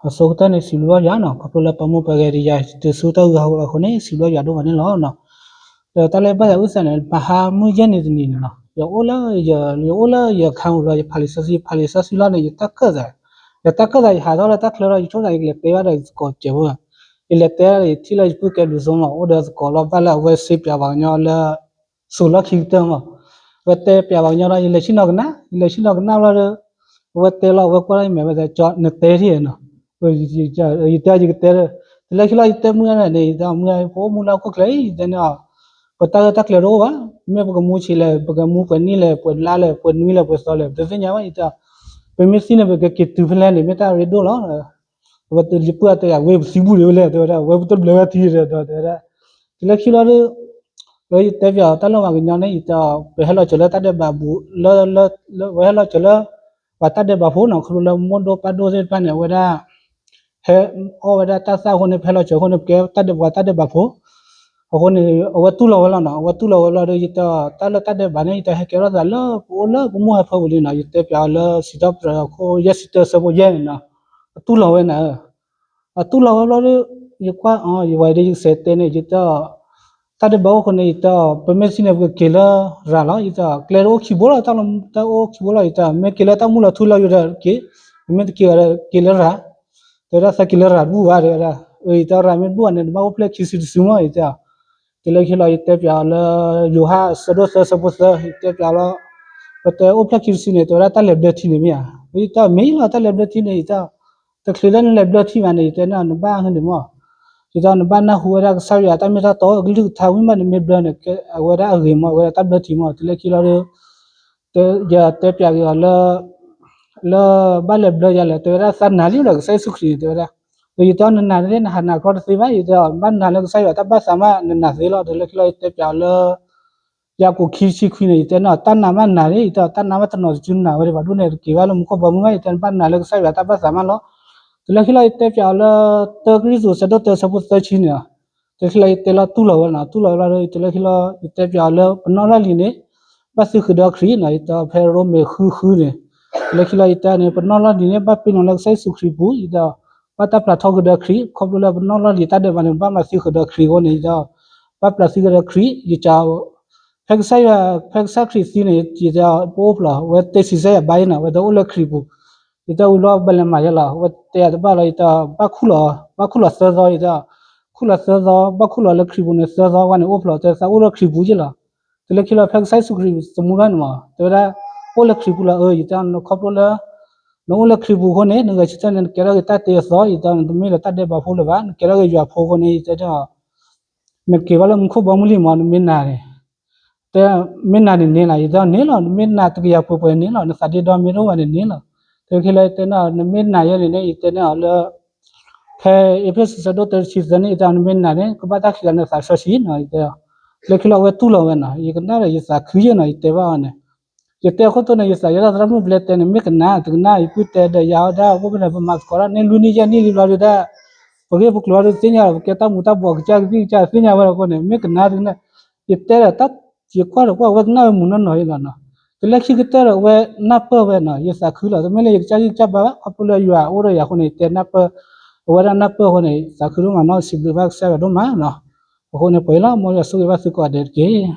အဆိကတၢၢ်န့ၣ် စံးဘျုးဘၣ်ယွၤနီၤ, ခီဖျိလၢပှၤမူပှၤဂဲၤဒီးယၤ တုၤဆူတၢ်ဂုၤဟးဂီၤအဃိန့ၣ် စံးဘျုးဘၣ်ယွၤဒိၣ်မးန့ၣ်လီၤနီၤ. ဒီးတၢ်လၢဘၣ်ယၤအုၣ်သးန့ၣ် ပဟါမုၢ်ယဲၢ်နံၤတနံၤန့ၣ်နီၤ, ယအိၣ်လၢယ ယအိၣ်လၢယခါမူၤဘျီ ယဖးလံာ်စီဆှံ ဖးလံာ်စီဆှံလီၤန့ၣ် ယတၢ်ကၢၣ်သး, ယတၢ်ကၢၣ်သး ယဟးထီၣ်လၢတၢ်ချၢဒီး ယဆိကမိၣ်သး ယကလဲၤတဲဘၣ်ဒီးယသကိးစဲးဖိ, ယလဲၤတဲဒီး ယထံၣ်လၢယပုၢ်ကဲဘျုးစိမး အိၣ်ဒီးသကိးလီၤ ဘၣ်လၢအဝဲစ့ပၠးပှၤကညီလၢ စိၤလီၢ်ခံကတၢၢ်မး, အဝဲတဲပၠးပှၤကညီဒီး ယလဲၤဆ့ၣ်နီၤကနၣ် ယလဲၤဆ့ၣ်နီၤကနၣ်ဘျီဒီး အဝဲတဲလီၤ အဝဲကွၢ်ထီၣ်ယမဲာ် အဝဲတဲ ကၠီ နတဲထံၣ်နီၤ, ယတဲယကတဲဒီး တုၤလၢခံလီၤ ယတဲမုၢ်ဂၤန့ၣ် ယတဲမုၢ်ဂၤ ပအိၣ်မူလၢဟီၣ်ခိၣ်ချၢအံၤ ယတဲန့ၣ်အီၤ ပတၢ်ဂ့ၢ်တၢ်ကျိၤတအိၣ်ဘၣ်, မ့ၢ်ပကမူဆံးလဲၣ် ပကမူပှဲၤနံၣ်လဲၣ် ပှဲၤလါလဲၣ် ပှဲၤနွံလဲၣ် ပှဲၤသီလဲၣ် ပတသ့ၣ်ညါဘၣ် ယတဲ, ပမ့ၢ်သံန့ၣ် ပကက့ၤတုၤဖဲလဲၣ်န့ၣ် မ့ၢ်တၢ်ရ့ဒိၣ်လီၤ. အဝဲတလံပုၢ်အတဲယၤ ဝဲပသံဘူၣ်ဒံးဝဲလဲၣ် တဲဝဲဒၣ် ဝဲပတဘျၢဝဲထံဒီး တဲဝဲဒၣ်, တုၤလၢခံလီၤဒီး ဝဲယတဲပၠးအီၤတၢ်လၢပှၤကညီန့ၣ် ယတဲအီၤ ပဟဲလီၤစၢၤလၢတၢ်ဒဲးဘးပူၤ လၢ လၢ ဝဲဟဲလီၤစၢၤလၢ ပှၤတၢ်ဒဲးဘးဖိနီၤ, ခီဖျိလၢမိၢ်ဒိၣ်ပၢ်ဒိၣ်သ့ၣ်တဖၣ်န့ၣ် အဝဲဒၣ် ဟဲအီၣ်ဝဲဒၣ်တၢ်သၣ်အဃိန့ၣ် ပဟဲလီၤစၢၤအဃိန့ၣ် ပကဲတၢ်ဒဲးပှၤတၢ်ဒဲးဘးဖိ အဃိန့ၣ် အဝဲတူၢ်လိာ်ဝဲလီၤနီၤ, အဝဲတူၢ်လိာ်ဝဲလီၤဒီး ယတဲအီၤ တၢ်လၢတၢ်ဒဲးဘးန့ၣ် ယတဲဟဲကဲထီၣ်သးလၢပအိၣ်လၢပမိၢ်ဟဲဖၢပူၤလံနီၤ, ယတဲပၠးအီၤလၢစံးထီၣ်ပတြၢၤအခိၣ်ယဲၢ်ဆံတၢ ဆၢဖိယဲၢ်န့ၣ်နီၤ, အတူၢ်လိာ်ဝဲန့ၣ် အတူၢ်လိာ်ဝဲဘျီဒီး ယကွၢ်အီၤ ယဝဲဒီးယကစဲးတဲန့ၣ် ယတဲအီၤ တၢ်ဒဲးဘးအိၣ်ဃိန့ၣ် ယတဲအီၤ ပမ့ၢ်သံန့ၣ် ပကက့ၤလၢရၤလီၤ ယတဲအီၤ ကျဲတအိၣ်ခံဘိလီၤ တၢ်လီၢ်တအိၣ်ခံဘိလီၤ ယတဲအီၤ မ့ၢ်က့ၤလၢတၢ်မုၢ်လီၤထူလီၤယိာ်ဒီး က့ၤ, မ့ၢ်တက့ၤဘၣ်ဒီး က့ၤလၢရၤ, တဲဝဲဒၣ် သးက့ၤလၢရၤတဘူၣ်ဘၣ် တဲဝဲဒၣ်, အၢ ယတဲအီၤ ရၤမ့ၢ်တဘူၣ်ဘၣ်န့ၣ် နဘၣ်အိၣ်ဖျဲၣ်ခံစုတစုမး ယတဲအီၤ, တုၤလၢခံလီၤ ယတဲပၠးအီၤလၢ ယိၤဟၣ်အဆၢဒိၣ်သၢ ဆၢဖိသၢ ယတဲပၠးအီၤလီၤ, ပတဲအိၣ်ဖျဲၣ်ခံစုတစုန့ၣ် တဲဝဲဒၣ်တၢ်လဲၤဘျၢထံန့ၣ်မ့ၢ်ဧါ, ယတဲအီၤ မ့ၢ်လီၤ တၢ်လဲၤဘျၢထံန့ၣ် ယတဲ တချုးလၢနလဲၤဘျၢထံဘၣ်န့ၣ် ယတဲန့ၣ် နဘၣ်ဟဲန့ၣ်မး, ယတဲနဘၣ်နၢ်ဟူဝဲဒၣ်ကစၢ်ယွၤတၢ်မ့ၢ်တၢ်တီ အကလုၢ်ကထါဝံၤမးန့ၣ် မ့ၢ်ဘျၢန့ၣ် အဝဲဒၣ်အဂ့ၤမး အဝဲဒၣ်တၢ်ဘျၢထံမး တုၤလၢခံလီၤဒီး ယတဲပၠးက့ၤအီၤလၢ လၢဘၣ်လဲၤဘျၢယၤလဲၣ် တဲဝဲဒၣ် သးနာ်လံဒီးကစၢ်ယ့ၣ်ၡူးခရံာ်န့ၣ် တဲဝဲဒၣ်, ဒီးယတဲအီၤ နနာ်န့ၣ် နဟးနာ်ကျီတသ့ဘၣ် ယတဲအီၤ နဘၣ်နာ်လၢကစၢ်ယွၤတၢ်ဘၣ်သးမး နနာ်သ့လီၤ တုၤလၢခံလီၤ ယတဲပၠးအီၤလၢ ယၤကိာ်ခံဆံခွံန့ၣ် ယတဲန့ၣ် တၢ်နာ်မးနာ်န့ၣ် ယတဲအီၤ တၢ်နာ်မးတနီၤတစုနနာ်ဝဲဒၣ်ဘၣ်ဒိၣ်န့ၣ် တက့ၤဘၣ်လၢမူခိၣ်ဘီမုၢ်ဘၣ် ယတဲနဘၣ်နာ်လၢကစၢ်ယွၤတၢ်ဘၣ်သးမးလီၤ, တုၤလၢခံလီၤ ယတဲပၠးအီၤလၢ တၢကရံၣ်သူး ဆၢဒိၣ်တၢ ဆၢဖိသၢဆံန့ၣ် တုၤလၢခံလီၤ ယတဲလီၤတူၢ်လိာ်ဝဲနီၤ တူၢ်လိာ်ဝဲလီၤဒီး တုၤလၢခံလီၤ ယတဲပၠးအီၤလၢ ပနီၣ်လီၢ်လံၤန့ၣ် ဘၣ်သုဃုာ်ဒီးခရံာ်နီၤ ယတဲဖဲရိမ့ၤဃုဃုန့ၣ်, တုၤလၢခံလီၤ ယတဲန့ၣ် ပနီၣ်လီၢ်လံၤန့ၣ် ဘၣ်ပ့ၤနီၣ်လၢကစၢ်ယ့ၣ်ၡူးခရံာ်ပူၤ ယတဲ ဘၣ်တၢ်ပျၢ်ထီဃုာ်ဒီးခရံာ် ခီဖျိလၢပနီၣ်လီၢ်လံၤတၢ်ဒဲးဘးန့ၣ် ဘၣ်မၤသုဃုာ်ဒီးခရံာ်အဃိန့ၣ် ယတဲ ဘၣ်ပျၢ်သုဃုာ်ဒီးခရံာ် ယက ဖဲကစၢ်ယွၤ ဖဲကစၢ်ခရံာ်သံန့ၣ် ယတဲ ပအိၣ်ဖျိး အဝဲတဲဆံးစဲယၤဘါယဲနီၤ အဝဲတအိၣ်လၢခရံာ်ပူၤ, ယတဲဝံၤလီၤ ပလဲၤမၤယဲလီၤ အဝဲတဲယၤတဘၣ်လီၤ ယတဲ ဘၣ်ခူၣ်လီၤ ဘၣ်ခူၣ်လီၤသၢသီ ယတဲ ခူၣ်လီၤသၢသီ ဘၣ်ခူၣ်လီၤလၢခရံာ်ပူၤန့ၣ် သၢသီဝဲန့ၣ် အိၣ်ဖျိး တဲသးအိၣ်လၢခရံာ်ပူၤယဲလီၤ, တုၤလၢခံလီၤ ဖဲကစၢ်ယ့ၣ်ၡူးခရံာ်သမူထီၣ်န့ၣ်မး တဲဝဲဒၣ် အိၣ်လၢခရံာ်ပူၤလီၤ အၢ ယတဲ ခီဖျိလၢ နအိၣ်လၢခရံာ်ပူၤအဃိန့ၣ် နဂဲၤဆၢထၢၣ်န့ၣ် နကဲထီၣ်က့ၤတၢ်တ့အသီ ယတဲ နတမ့ၢ်လၢတၢ်ဒဲးဘးဖိလၢၤဘၣ် နကဲထီၣ်က့ၤယွၤဖိအဃိန့ၣ် ယတဲ နက့ၤဘၣ်လၢမူခိၣ်ဘီမုၢ်လံမး နမ့ၢ်နာ်န့ၣ် တဲ မ့ၢ်နာ်န့ၣ်န့ၣ်လီၤ ယတဲန့ၣ်လီၤ နမ့ၢ်နာ်တကယၤပှဲၤပှဲၤန့ၣ်လီၤ နသးဒ့ဒီမ့ၢ်တအိၣ်ဘၣ်န့ၣ်န့ၣ်လီၤ, တုၤလၢခံလီၤ ယတဲန့ၣ် နမ့ၢ်နာ်ယဲန့ၣ်န့ၣ် ယတဲန့ၣ်အီၤလၢ ဖဲအ့းဖ့းစူးဆၢဒိၣ်တၢတဆံသၢန့ၣ် ယတဲ နမ့ၢ်နာ်န့ၣ် ကဘၣ်တၢ်ခံးလီၤနသးစီဆှံနီၤ ယတဲ လၢခံလီၤ အဝဲတူၢ်လိာ်ဝဲနီၤ ယကနၣ်ဒီးယသးခုယဲၢ်နီၤ ယတဲဘၣ်အီၤန့ၣ် ယတဲအခိၣ်တီန့ၣ် ယသးယဲၢ်လီၤသရၣ်မုၣ်ဘျဲတဲန့ၣ် မ့ၢ်ကနၣ် တကနၣ် ယပုၢ်တဲဒီးယၤဝဲဒၣ် အိၣ်ဖဲန့ၣ် ပမၤသကိးတၢ်န့ၣ် လွံၢ်နံၣ်ယဲၢ်နံၣ်လံဘျီဒုးဒၣ် ပဂ့ၢ်ပကျိၤဒုးသ့ၣ်ညါဒီး ပကဲတၢ်မူၤတၢ်ဘှီး ကစၢ်ကသံၣ်ကစၢ်သ့ၣ်ညါဝဲအဃိန့ၣ် မ့ၢ်ကနၣ်တကနၣ် ယတဲဒီး ယကွၢ်ဒီးကွၢ် အဝဲကနၣ်ဝဲမုာ်နီၢ်နီၢ်ယဲၢ်လီၤနီၤ, တုၤလၢခံကတၢၢ်ဒီး အဝဲနၢ်ပၢၢ်ဝဲနီၤ ယသးခုလီၤ တမ့ၢ်လၢယကစၢ်ဂံၢ်ကစၢ်ဘါဘၣ် ခီဖျိလၢယွၤအိၣ်ဒီးယၤအဃိန့ၣ် ယတဲနၢ်ပၢၢ် အဝဲဒၣ်နၢ်ပၢၢ်အဃိန့ၣ် သးခုဒိၣ်မးနီၤ စံးဘျုးဘၣ်ကစၢ်ယွၤဒိၣ်မးနီၤ, အဃိန့ၣ် ပှဲၤလီၤ မ်ယွၤဆိၣ်ဂ့ၤဘၣ်သုကိးဂၤဒဲးတက့ၢ်.